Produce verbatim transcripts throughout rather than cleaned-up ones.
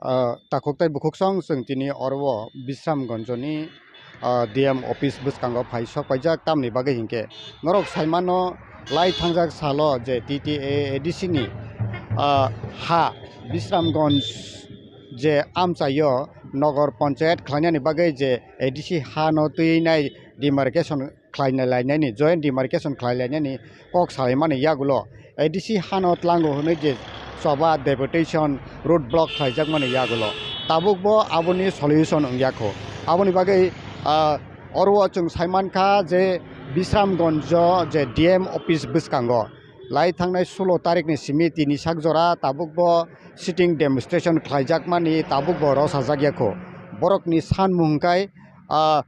Ah, takhuk tei bukhuk song chwng tini oro o Bisramganjoni, ah, D M office bwskango phai sok paijak, tamni bagwi hinkhe norok saimano lai thangjak salo je T T A A D C ni, ah, ha Bisramganj je amchaio nogor ponchayat khlainani bagwi je A D C hano twi nai demarcation khlaina lainani, joint demarcation khlai lainani kok salaimani yagulo A D C hano tlango hwnwi je choba deputation road block khlaijakmani yagulo tabukbo aboni solution wngya kho. Aboni bagwi, ah, oro o chwng saimankha je Bisramganjo je D M office bwskango lai thangnai sulo tarikni simi tini sak jora tabukbo sitting demonstration khlaijakmani tabukbo rosajak ya kho. Borokni sanmung hwnkhe, ah,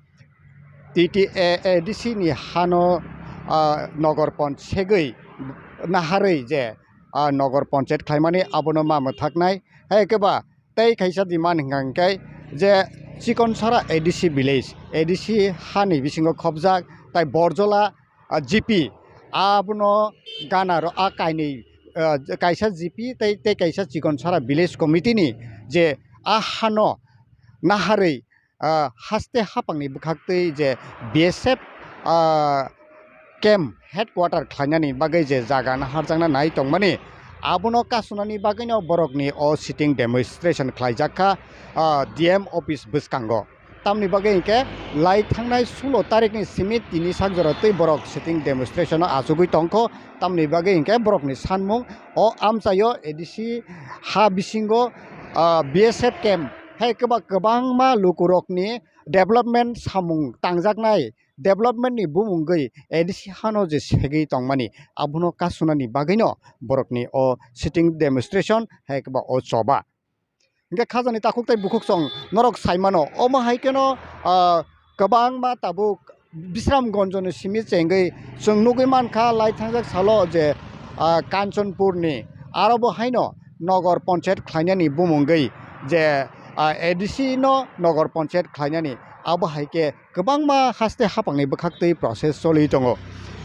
T T A A D C ni hano, ah, nogor pon-, segwi naharwi je, ah, nogor ponchayat khlaimani abono ma mwthaknai. Hai khe ba tei kaisa demand hwnkha hwnkhe je Chikonsara A D C village, A D C hani bisingo khopjak, tai Borjola, ah, G P, abono ganaro a kainwi, ah, kaisa G P tei, tei kaisa Chikonsara village committee ni je a hano naharwi, ah, haste hapangni bwkhaktwi je B S F, ah, camp headquarter khlainani bagwi je jaga naharjakna nai tongmani, abono kasunani bagwino borokni o sitting demonstration khlaijak kha, ah, D M office bwskango. Tamni bagwi hinkhe lai thangnai sulo tarikni simi tini sak jora twi borok sitting demonstration o achugwi tongkho. Tamni bagwi hinkhe borokni sanmung o amchaio A D C ha bisingo, ah, B S F camp hai kwba-, kwbangma lukurokni development samung tangjaknai, development ni bumungwi A D C hano je segwi tongmani, abono kasunani bagwino borokni o sitting demonstration hai kwba o choba. Hingke khajani takhuk tei bukhuk song norok saimano, omo hai kheno, ah, kwbangma tabuk Bisramganjoni simi chengwi chwng nugwi mankha, lai thangjak salo je, ah, Kanchanpurni aro bo haino nogor ponchayat khlainani bumungwi je, ah, A D C no nogor ponchayat khlainani, abo hai khe kwbangma haste hapangni bwkhaktwi process choli tongo.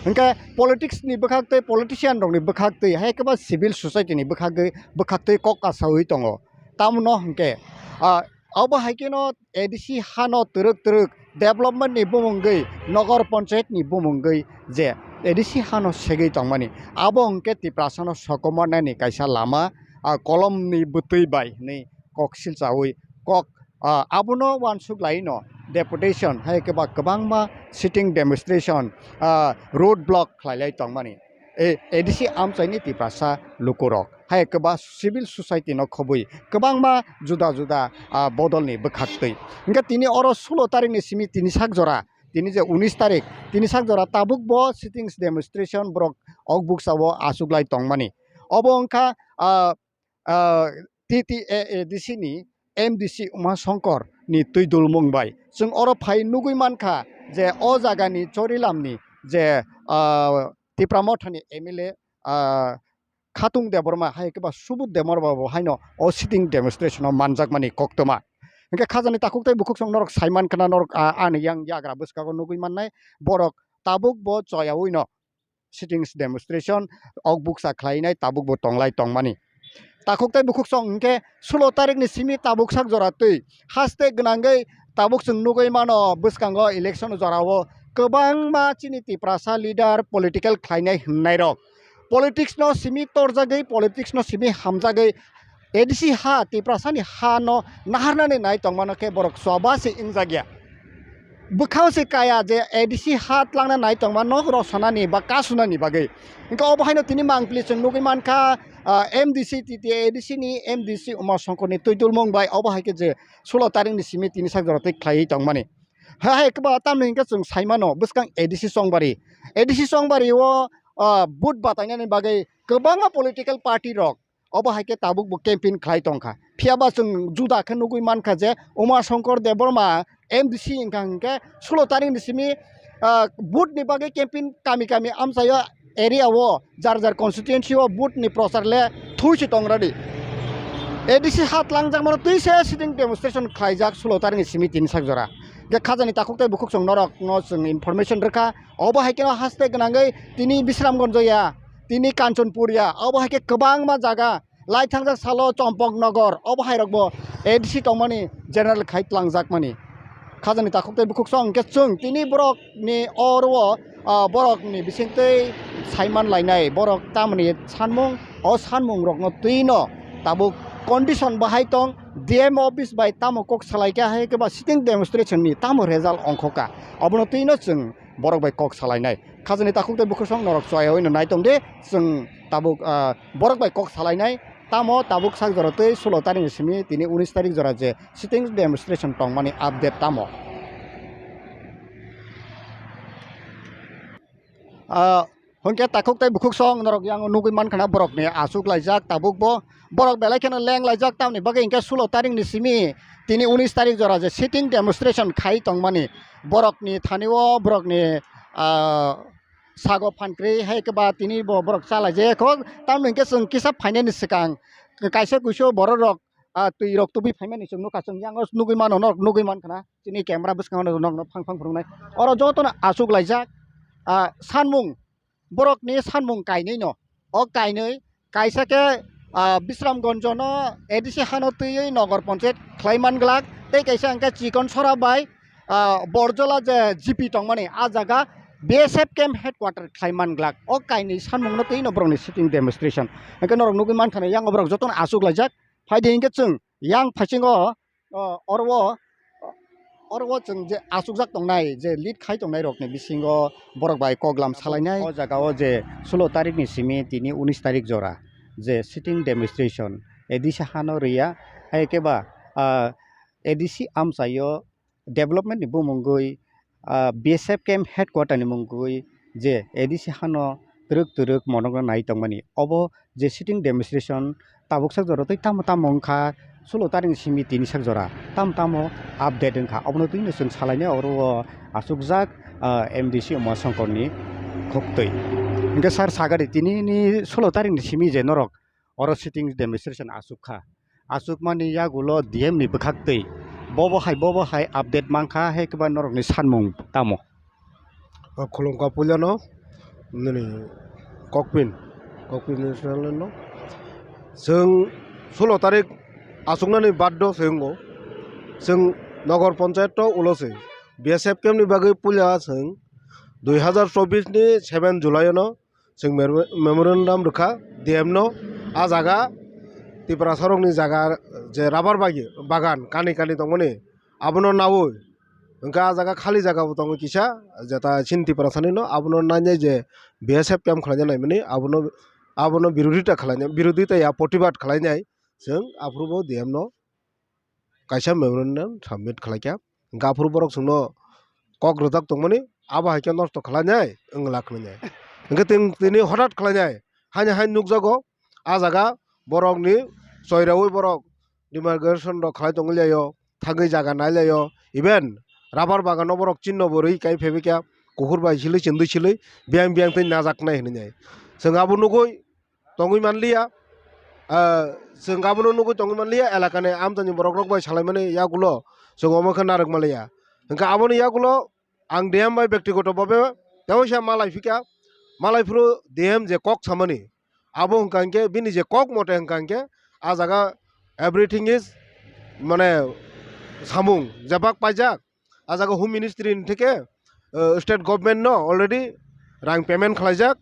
Hingke politics ni bwkhaktwi, politician rokni bwkhaktwi, hai khe ba civil society ni bwkhagwi, bwkhaktwi kok kasaui tongo. Tamno hingke, ah, abo hai kheno A D C hano twrwk twrwk development ni bumungwi, nogor ponchayat ni bumungwi je A D C hano segwi tongmani, abo hingke Tiprasano sokomornani kaisa lama, ah, kolomni bwtwi bai hinwi kok silchaui kok, ah, abono uansuk laino deputation hai khe ba kwbangma sitting demonstration, ah, road block khlai lai tongmani. E, A D C amchaini Tiprasa lukurok hai khe ba civil society no khobwi kwbangma juda juda, ah, bodolni bwkhaktwi. Hingke tini oro sulo tarikni simi tini sak jora, tini je unis tarik, tini sak jora tabuk bo sittings demonstration borok ok buksa o achuk lai tongmani. Obo wngkha, ah, ah, T T A A D C ni M D C Uma Shankar ni twi dulmung bai. Chwng oro phai nugwi mankha je o jagani Chorilamni je, ah, Tipra Mothani M L A, ah, Khatung Debbarma hai khe ba Subodh Debbarma bo haino o sitting demonstration o manjakmani koktwma. Hingke khajani takhuk tei bukhuk song norok saiman khna norok, ah, ani yang yagra bwskango nugwi mannai borok tabuk bo choyaui no sittings demonstration ok buksa khlainai tabuk bo tonglai tongmani. Takhuk tei bukhuk song hingke sulo tarikni simi tabuk sak jora twi haste gwnangwi tabuk chwng nugwi mano bwskango election jorao kwbangma chini Tiprasa leader political khlainai hwnnairok politics no simi torjagwi, politics no simi hamjagwi A D C ha, Tiprasa ni ha no naharnani nai tongmano khe borok choba se wngjakya. Bwkhao se kaya je A D C ha tlangna nai tongma nok rw sanani ba ka sunani bagwi. Hingke obo haino tini mangpili chwng nugwi mankha, ah, M D C T T A D C ni M D C Uma Shankar ni twi dulmung bai obo hai khe je sulo tarikni simi tini sak jora twi khlaiwi tongmani. Ha hai khe ba tamni hingke chwng saimano bwskang A D C Chongbari. A D C Chongbari o, ah, vote batainani bagwi kwbangma political party rok obo hai khe tabuk bo campaign khlai tongkha. Phiya ba chwng juda khe nugwi mankha je Uma Shankar Debbarma M D C wngkha hingke sulo tarikni simi, ah, vote ni bagwi campaign kami kami amchaio area o jar jar constituency o vote ni prochar le thui se tongradi. A D C ha tlangjakmano twi se sitting demonstration khlaijak sulo tarikni simi tini sak jora. Hingke khajani takhuk tei bukhuk chwng norok no chwng information rwkha. Obo hai khe haste gwnangwi tini Bisramganj ya, tini Kanchanpur ya, obo hai khe kwbangma jaga Lai thangjak salo Chompok Nogor, obo hai rok bo A D C tongmani general khai tlangjakmani. Khajani takhuk tei bukhuk song hwnkhe chwng tini borokni oro, ah, borokni bisingtwi saiman lainai, borok tamoni sanmung, o sanmung rokno twino tabuk condition bahai tong, D M office bai tamo kok salaikha hai khe ba sitting demonstration ni tamo result ongkhoka, obono twino chwng borok bai kok salainai. Khajani takhuk tei bukhuk song norok chwraio hino nai tong di, chwng tabuk, ah, borok bai kok salainai. Tamo tabuk sak jora tei sulo tarik ni simi tini unis tarik jora je sitting demonstration tongmani update tamo. Ah, hwnkhe takhuk tei bukhuk song norok yang nugwi mankha na borokni aswk laijak tabuk bo. Borok belai kheno leng laijak tamni bagwi hwnkhe sulo tarik ni simi tini unis tarik jora je sitting demonstration khai tongmani. Borokni thani o borokni, ah, sago phan kwrwi hai khe ba tini bo borok cha laijak kho. Tamni hwnkhe chwng kisa phainani swkang kaisa kuisu borok rok, ah, twi rok tubui phaimani chwng nukha, chwng yang o nugwi mano, norok nugwi mankha na chini camera bwskango norok phang phang phunuknai. Oro jotono aswk laijak, ah, sanmung, borokni sanmung kainwi no. O kainwi kaisa khe, ah, Bisramganj no A D C hano twiwi Nogor Panchayat khlai man glak, tei kaisa hwnkhe Chikon Sora bai, ah, Borjola je G P tongmani, ah jaga B S F camp headquarter khlai man glak. O kainwi sanmung no twi no borokni sitting demonstration. Hwnkhe norok nugwi mankha na yang o borok jotono aswk laijak. Phaidi hwnkhe chwng yang phaisingo, o, oro o, oro o chwng je achukjak tongnai, je lead khai tongnai rokni bisingo borok bai koklam salainai. O jaga o je sulo tarik ni simi tini unis tarik jora je sitting demonstration A D C hano rwya, hai khe ba, ah, A D C amchaio development ni bumungwi, ah, B S F camp headquarter ni mungwi je A D C hano twrwk twrwk monokno nai tongmani. Obo je sitting demonstration tabuk sak jora tei tamo tamo wngkha, sulo tarik ni simi tini sak jora tamo tamo update wngkha, obono twino chwng salainai oro o achukjak, ah, M D C Uma Songkorni khuktwi. Hwnkhe sir, sagadi tini ni sulo tarik ni simi je norok oro sitting demonstration achukha. Achukmani yagulo D M ni bwkhaktwi bobo hai bobo hai update mankha, hai khe ba norokni sanmung tamo? O khulumkha puilano nini kokpin, kokpin ni swnamlino. Chwng sulo tarik achuknani baddo se wngo. Chwng Nogor Panchayat to ulo se. B S F camp ni bagwi puila chwng dui hazar chobbish ni seven July no chwng mer-, memorandum rwkha D M no, a jaga Tiprasa rokni jaga je rubber bagi-, bagan kani kani tongmani, abono naui hwnkhe a jaga khali jaga bo tongo kisa, jeta chini Tiprasa ni no, abono nainai je B S F camp khlaina naimani, abono, abono birodita khlaina, birodita ya protibad khlainai chwng aphuru bo D M no kaisa memorandum submit khlaikha. Hwnkhe aphuru borok chwngno kok rwjak tongmani, abo hai khe nosto khlainai wng la khwlainai. Hwnkhe tin-, tini hothat khlainai, haino hai nukjago, a jaga borokni choiraui borok demarcation rok khlai tongwi laio, thangwi jaga nai laio, even rubber bagano borok chinno bo rwi kai phaibaikha, kuphur bai silwi chwndwi silwi biyang biyang twi najaknai hinwi nai. Chwng abo nugui tongwi manliya, ah, chwng abono nugwi tongwi manliya, elakani amchaini borokrok bai salaimani yagulo chwng omo khe narwk manliya. Hwnkhe aboni yagulo ang D M bai bektigoto babe teisa malai phikha, malai phuru D M je kok samani, abo hwnkha hinkhe bini je kok mote hwnkha hinkhe a jaga everything is, mane, samung jebak paijak. A jaga Home Ministry ni theke, eh, state government no already rang payment khlaijak,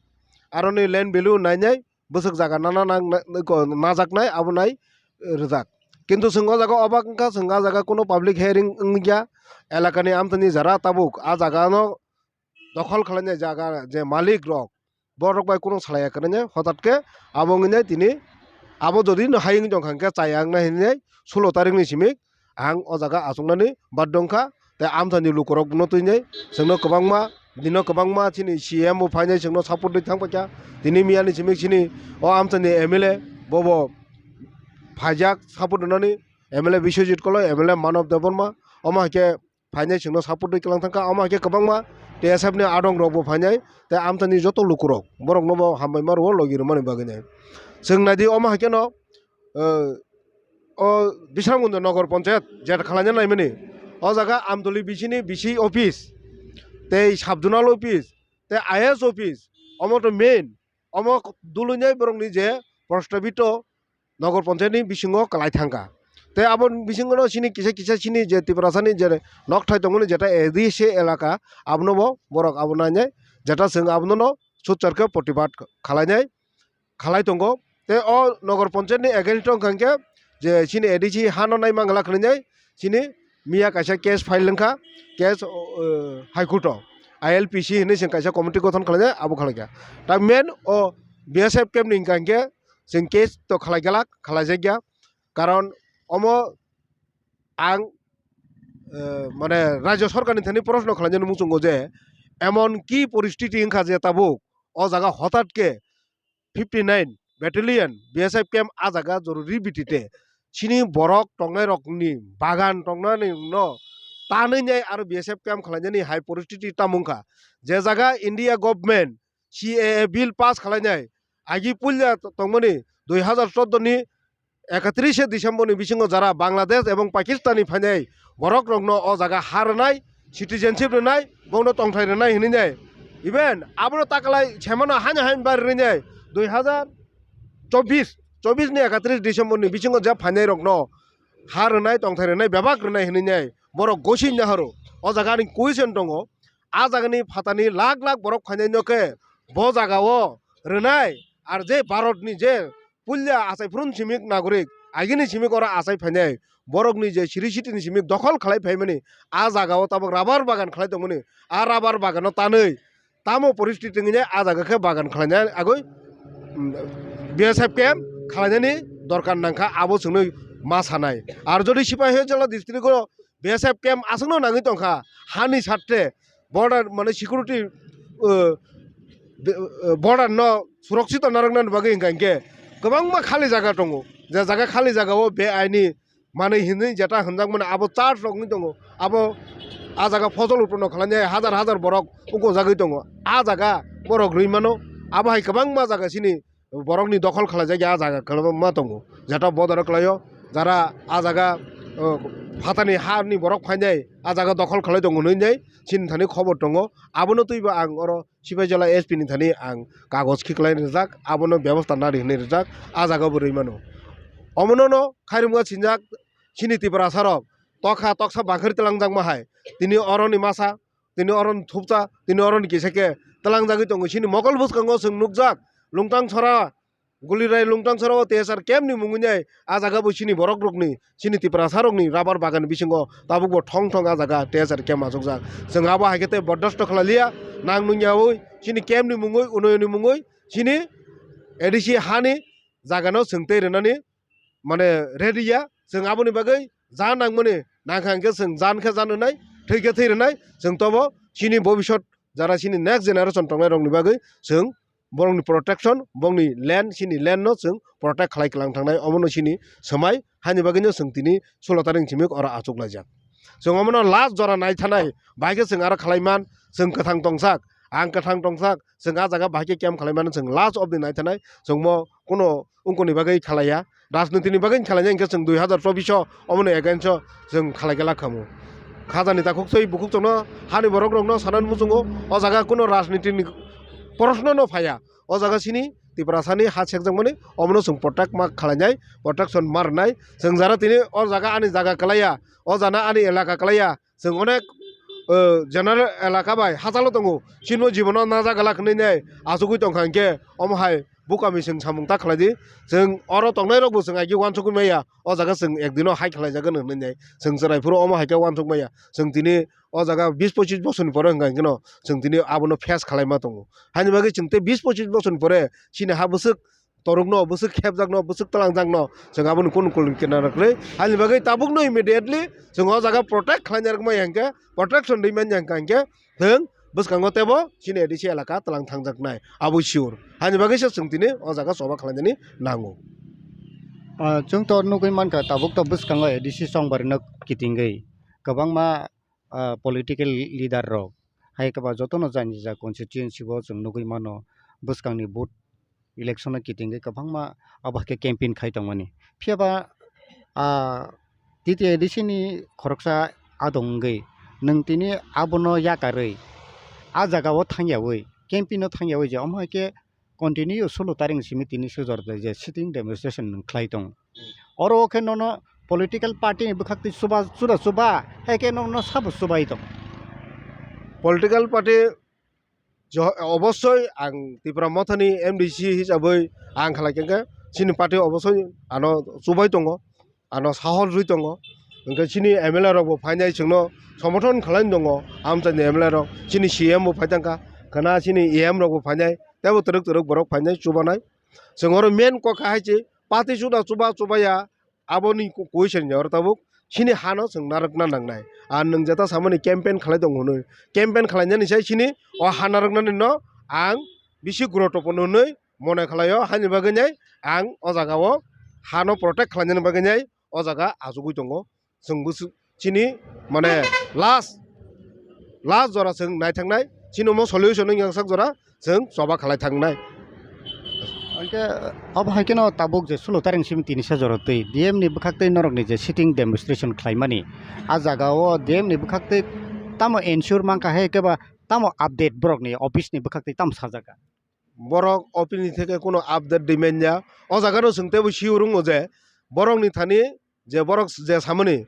aroni land value nainai bwswk jaga nana nang-, na-, ko-, najaknai abo nai, eh, rwjak. Kintu chwng o jaga obak wngkha, chwng a jaga kuno public hearing wngya, elakani amtani jara tabuk a jaga no dokhol khlainai jaga je malik rok, borok bai kuno salai ya kwrwngya, hotat khe abo wngwi nai tini abo jodi no hai wngwi tongkha hwnkhe chaya wngnai hinwi sulo tarik ni simi ang o jaga achuknani baddo wngkha. Tei amchaini lukurok no twinai chwngno kwbangma, dino kwbangma chini C M bo phainai chwngno support rwi thangpaikha. Tini miya ni simi chini o amchaini M L A bobo phaijak support rwnani, M L A Biswajit Koloi, M L A Manav Debbarma, omo hai khe phainai chwngno support rwi kwlang thangkha. Omo hai khe kwbangma T S F ni adong rok bo phainai tei amchaini joto lukurok borokno bo hambai ma rwo logi rwmani bagwi nai. Chwng naidi omo hai kheno, eh, o Bisramganj Nogor Panchayat je khlaina naimani, o jaga Amtoli B C ni B C office tei sub zonal office tei I A S office, omo to main, omo duluinai borokni je prostabito nogor ponchayat ni bisingo kwlai thangkha. Tei aboni bisingo no chini kisa kisa chini je Tiprasani je nokthai tongmani jeta A D C elaka, abono bo borok abo nainai, jeta chwng abono no suchar khe protibad khlainai, khalai tongo. Tei o nogor ponchayat ni against o wngkha hwnkhe je chini A D C hano naimangla khwlainai, chini miya kaisa case file wngkha, case, o, High Court o I L P C hinwi chwng kaisa committee gothon khlainai, abo khlaikha. Ta main o B S F camp ni wngkha hwnkhe chwng case to khlai galak, khlaijakya. Karon omo ang, eh, mane rajya sorkar ni thani proshno khlainani muchungo je emon ki poristiti wngkha je tabuk o jaga hotat khe fifty nine battalion B S F camp a jaga jorori bitite chini borok tongnai rokni bagan tongnani no tanwi nai aro B S F camp khlainani hai poristiti tamo wngkha. Je jaga India government C A A bill pass khlainai agi puila tongmani dui hazar chordo ni ekatris December ni bisingo jara Bangladesh ebong Pakistan ni phainai borok rokno o jaga ha rwnai, citizenship rwnai, bono tongthai rwnai hinwi nai. Even abono takalai semano haino hain bar rwnai dui hazar chobbish, chobbish ni ekatris December ni bisingo je phainai rokno ha rwnai, tongthai rwnai, bebak rwnai hinwi nai borok gosi nahoro. O jaga ni question tongo, a jaga ni phatani lakh lakh borok phainai no khe bo jaga o rwnai, ar je Bharat ni je puila achai phurun simik nagorik, agini simik oro achai phainai, borokni je siri sitini simik dokhol khlai phaimani, a jaga o tabuk rubber bagan khlai tongmani, a rubber bagano tanwi tamo poristiti wngya a jaga khe bagan khlainai agoi, mm, B S F camp khlainani dorkar nangkha, abo chwngno ma sanai. Ar jodi Sipahi Jala district o B S F camp aswkno nangwi tongkha, hani sarte border mane security, uh, be-, uh, border no suroksito narwknani bagwi hwnkha hinkhe kwbangma khali jaga tongo, je jaga khali jaga o be aini manwi hinwi jeta hwnjakmani abo charge rok wngwi tongo, abo a jaga fosol utpono khlainai hazar hazar borok ukojagwi tongo, a jaga borok rwi mano, abo hai kwbangma jaga chini borokni dokhol khlaijak ya, a jaga kwbangma tongo, jeta bodoro kwlaio, jara a jaga, o, phatani hani borok phainai a jaga dokhol khlai tongo hinwi nai chini thani khobor tongo. Abono twibo ang oro Sipaijala S P ni thani ang kagoj khiklai rijak, abono bebosta nari hinwi rijak, a jaga bo rwi mano. Omono no khairumya sinjak chini Tiprasa rok tokha toksa bakhri twlangjakma hai, tini oroni masa, tini oroni thupsa, tini oroni kisa khe twlangjagwi tongo. Chini mokol bwskango chwng nukjak, Lungtang Sora, Gulirai Lungtang Sora o T S R camp ni mungwi nai a jaga bo chini borok rokni, chini Tiprasa rokni rubber bagan bisingo tabuk bo thong thong a jaga T S R camp achukjak. Chwng abo hai khe tei bordosto khlai liya, nang nung yaui chini camp ni mungwi, unoi ni mungwi chini A D C hani jagano chwng tei rwnani mane ready ya, chwng aboni bagwi ja nangmani nangkha hinkhe chwng jan khe jan rwnai, thwi khe thwi rwnai, chwng tobo chini bobisot jara chini next generation tongnai rokni bagwi chwng borokni protection, bongni land, chini land no chwng protect khlai kwlang thangnai, omono chini swmai, haini bagwino chwng tini sulo taring chimik oro achuk laijak. Chwng omono last jora naithanai, bahai khe chwng aro khlai man, chwng kwthang tongsak, ang kwthang tongsak, chwng a jaga bahai khe camp khlai mano, chwng last of the naithanai, chwng mo kuno wngkoni bagwi khlaiya, rajniti ni bagwi khlaina hinkhe chwng dui hazar chobbish o omono against o chwng khlai khe lakhamu. Khajani takhuk twi bukhuk chwngno hani borok rokno sanani muchungo, o jaga kuno rajniti ni proshno no phaiya, o jaga chini Tiprasa ni ha sekjakmani, omono chwng protect ma khlainai, protection ma rwnai. Chwng jara tini o jaga ani jaga kwlaiya, o jana ani elaka kwlaiya, chwng onek, o, general elaka bai hachalo tongo, chini o jibono naja glak hinwi nai achugwi tongkha hinkhe omo hai bukami chwng samung ta khlai di. Chwng oro tongnai rokbo chwng aigwi uansukgwi maya, o jaga chwng ekdino hai khlai jagwno hinwi nai chwng chwrai phuru omo hai khe uansuk maya. Chwng tini o jaga bis pochis bosorni pore hwnkha hinkhe no chwng tini abono face khlai ma tongo. Haini bagwi chwng tei bis pochis bosorni pore chini ha bwswk torokno, bwswk khepjakno, bwswk twlangjakno chwng aboni kunu kunu kinaro kwrwi. Haini bagwi tabukno immediately chwng o jaga protect khlaina rwkma hinkhe, protection rwimani hinkha hinkhe, chwng bwskango teibo chini A D C elaka twlang thangjaknai, abo sure. Haini bagwi se chwng tini o jaga choba khlainani nango. Ah, chwng to nugwi mankha, tabuk to bwskango A D C chongbarino kitingwi kwbangma, ah, political leader rok hai kwba jotono jani ja constituency o chwng nugwi mano, bwskangni vote election o kitingwi kwbangma abo hai khe campaign khai tongmani. Phiya ba, ah, T T A D C ni khoroksa adong wngwi nwng tini abono yakarwi a jaga o thangyawi, campaign o thangyawi je omo hai khe continue solo taring simi tini sujor je sitting demonstration nwng khlai tongo. Oro khe nono political party ni bwkhak twi chuba, chuda chuba, hai khe nono sabo chubai tong. Political party jo-, obossoi ang Tipra Mothani M D C hisabwi ang khlai khe chini party obossoi ano chubai tongo, ano sahol rwi tongo. Hwnkhe chini M L A rok bo phainai chwngno somorthon khlai tongo, amchaini M L A rok, chini C M bo phai thangkha, khwna chini E M rok bo phainai, teibo twrwk twrwk borok phainai chubanai. Chwng oro main kok hai se party chuda chuba chubaya, aboni ku-, kuisani oro tabuk chini hano chwng narwkna nangnai. Ar nwng jeta samani campaign khlai tongo hwnwi, campaign khlainani sai chini o ha narwknani no ang bisi guruttopurno hwnwi mone khlaio, haini bagwi nai ang o jaga o hano protect khlainani bagwi nai o jaga achugwi tongo. Chwng bwswk chini mane last, last jora chwng naithangnai, chini omo solution wngya sak jora chwng choba khalai thangnai. Hwnkhe abo hai kheno tabuk je solo taring simi tini sa jora twi D M ni bwkhak twi norokni je sitting demonstration khlaimani, a jaga o D M ni bwkhak twi tamo ensure mankha hai khe ba tamo update borokni office ni bwkhak twi tamo sajak kha? Borok office ni theke kuno update di manya. O jaga no chwng teibo sui rwngo je borok ni thani je borok je samani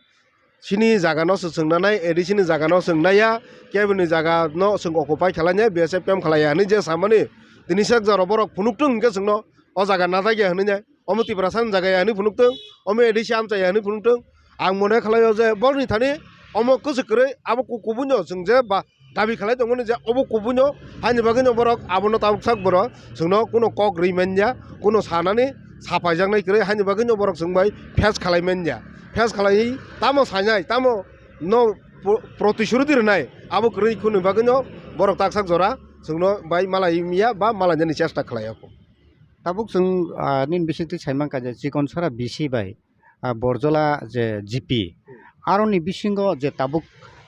chini jaga no se chwng nanai, A D C ni jaga no chwng naiya, kebo ni jaga no chwng occupy khlai nai, B S F camp khlai ya hinwi je samani tini sek jora borok phunuk tung hwnkhe chwngno o jaga najak ya hinwi nai. Omo Tiprasa ni jaga ya hinwi phunuk tung, omo A D C amchai ya hinwi phunuk tung. Ang mone khlaio je borok ni thani omo kwchwk kwrwi abo ku-, kubui no chwng je ba dabi khlai tongmani je obo kubui no, haini bagwi no borok abono tabuk sak borok chwngno kuno kok rwi manya, kuno sanani sapaijaknai kwrwi, haini bagwi no borok chwng bai face khlai manya. Face khlaiwi tamo sainai, tamo no pro-, protisruti rwnai, abo kwrwi khwnwi bagwi no borok taksak jora chwngno bai malai manya ba malainani chesta khlai o. Tabuk chwng, ah, nini bisingtwi sai mankha je Chikonsara B C bai, ah, Borjola je G P, aroni bisingo je tabuk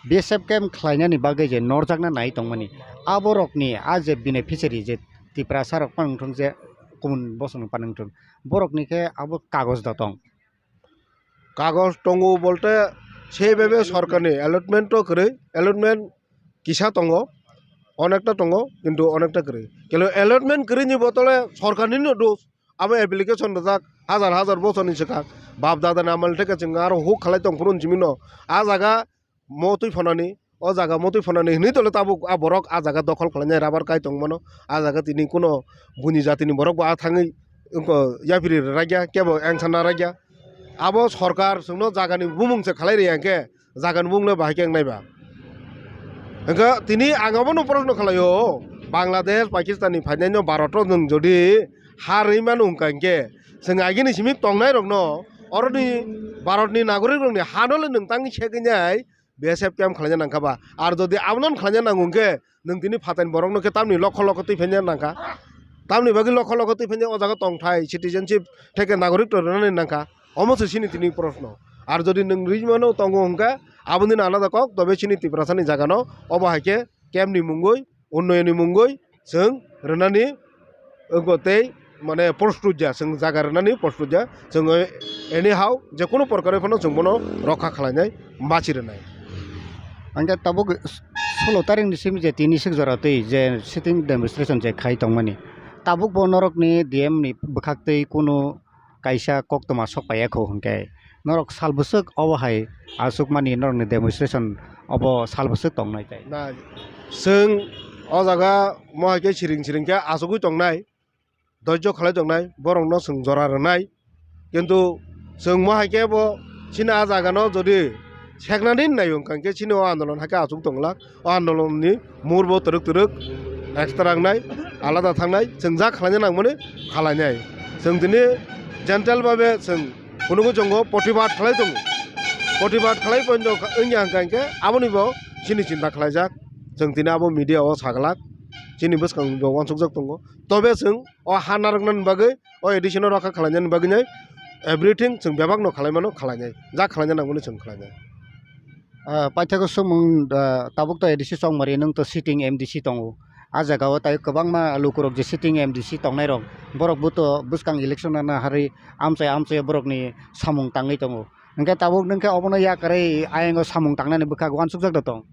B S F camp khlainani bagwi je norjakna nai tongmani, aborokni a je beneficiary je Tiprasa rok phano wngthung je kubun bosongni phano wngthung, borokni khe abo kagoj da tong? Kagoj tongo bolte sei bebe sorkarni allotment to kwrwi, allotment kisa tongo, onekta tongo, kintu onekta kwrwi. Kelo allotment kwrwini botole sorkarnino dos. Abo application rijak hajar hajar bosorni swkang. Bap dadani amal theke chwng aro huk khalai tong phuru simi no. A jaga motwi phonani, o jaga motwi phonani hinwi tole tabuk a borok a jaga dokhol khlainai, rubber kai tongmano. A jaga tini kuno buini jatini borok bo a thangwi wngkha, yapri rwrakya, kebo engsa narwkya. Abo sorkar chwngno jagani bumung se khalai rwya hwnkhe, jagani bumung le bahai khe wngnai ba? Hwnkhe tini ang abono proshno khlaio, Bangladesh, Pakistan ni phainaino Bharat o nwng jodi ha rwi mano hwnkha hwnkhe, chwng agini simi tongnai rokno, oroni Bharat ni nagorik rokni hano le nwng tangwi segwi nai, B S F camp khlaina nangkha ba? Ar jodi abono khlaina nango hwnkhe, nwng tini phatain borokno khe tamni lokho lokho twi phaina nangkha? Tamni bagwi lokho lokho twi phaina o jaga tongthai citizenship theke nagorik to rwnani nangkha? Omo se chini tini proshno. Ar jodi nwng rwi mano tongo hwnkhe, aboni alada kok, tobe chini Tiprasani jagano obo hai khe camp ni mungwi, unnoyonni mungwi chwng rwnani wngkha tei mane prostut ya, chwng jaga rwnani prostut ya, chwng anyhow je kunu prokare phano chwng bono rokha khlainai, bachi rwnai. Hwnkhe tabuk solo tarik ni simi je tini sik jora twi je sitting demonstration je khai tongmani, tabuk bo norokni D M ni bwkhak twi kunu kaisa koktwma sok paiya kho hwnkhe norok sal bwswk obo hai achukmani norokni demonstration obo sal bwswk tongnai tai. Na, chwng o jaga mo hai khe siring siring khe achugwi tongnai, doijo khalai tongnai, borokno chwng jora rwnai, kintu chwng mo hai khe bo chini a jaga no jodi seknani nai wngkha hwnkhe chini o andolon hai khe achuk tongla. O andolonni murbo twrwk twrwk extra wngnai, alada thangnai, chwng ja khlaina nangmani khalainai. Chwng tini gentle babe chwng phunugwi tongo, protibad khlai tongo. Protibad khlai poito wngya hwnkha hwnkhe aboni bo chini chinta khlaijak. Chwng tini abo media o saglak, chini bwskango uansukjak tongo. Tobe chwng o ha narwknani bagwi, o A D C no rokha khlainani bagwi nai everything chwng bebak no khlai mano, khlainai, ja khlaina nangmani chwng khlainai. Ah, paithago swngmung, ah, tabuk to A D C Chongmari, nwng to sitting M D C tongo. Ah jaga o tai kwbangma lukurok je sitting M D C tongnai rok, borok bo to bwskang election na harwi amchai amchai borokni samung tangwi tongo. Hwnkhe tabuk nwng khe obono yakarwi ayang o samung tangnani bwkhak uansukjak da tong.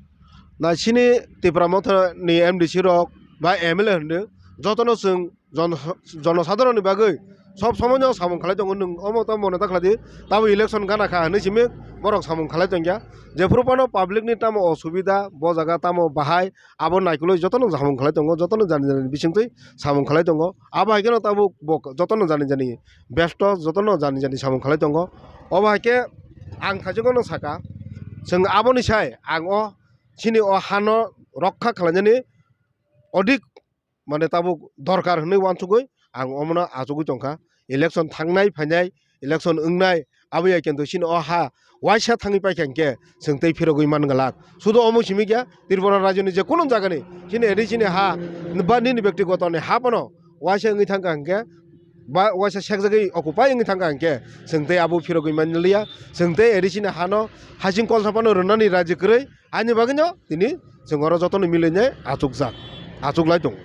Na chini Tipra Motha ni M D C rok ba M L A hwndw, jotono chwng jon-, jonosadharonni bagwi sob somoino samung khalai tongo, nwng omo tamo mone ta khlai di, tamo election gana kha hinwi simi borok samung khalai tongya. Jephuru phano public ni tamo osubida, bo jaga tamo bahai, abo naikolwi jotono samung khalai tongo, jotono jani jani bisingtwi samung khalai tongo. Abo hai kheno tabuk bo jotono jani jani besto, jotono jani jani samung khalai tongo. Obo hai khe ang thaichukno saka, chwng aboni sai ang o chini o hano rokha khlainani odik mane tabuk dorkar hinwi uansugwi ang omono achugwi tongkha. Election thangnai phainai, election wngnai, abo ya kintu chini o ha waisa thangwi paikha hinkhe chwng tei phirogwi man glak. Sudu omo simi kya, Tripura rajyoni je kunu jagani chini A D C ni ha ba nini bektigotoni ha phano waisa wngwi thangkha hinkhe, ba waisa sekjagwi occupy wngwi thangkha hinkhe chwng tei abo phirogwi man liya. Chwng tei A D C ni hano hasing kolsa phano rwnani raji kwrwi. Ani bagwino tini chwng oro jotono milinai achukjak, achuklai tongo.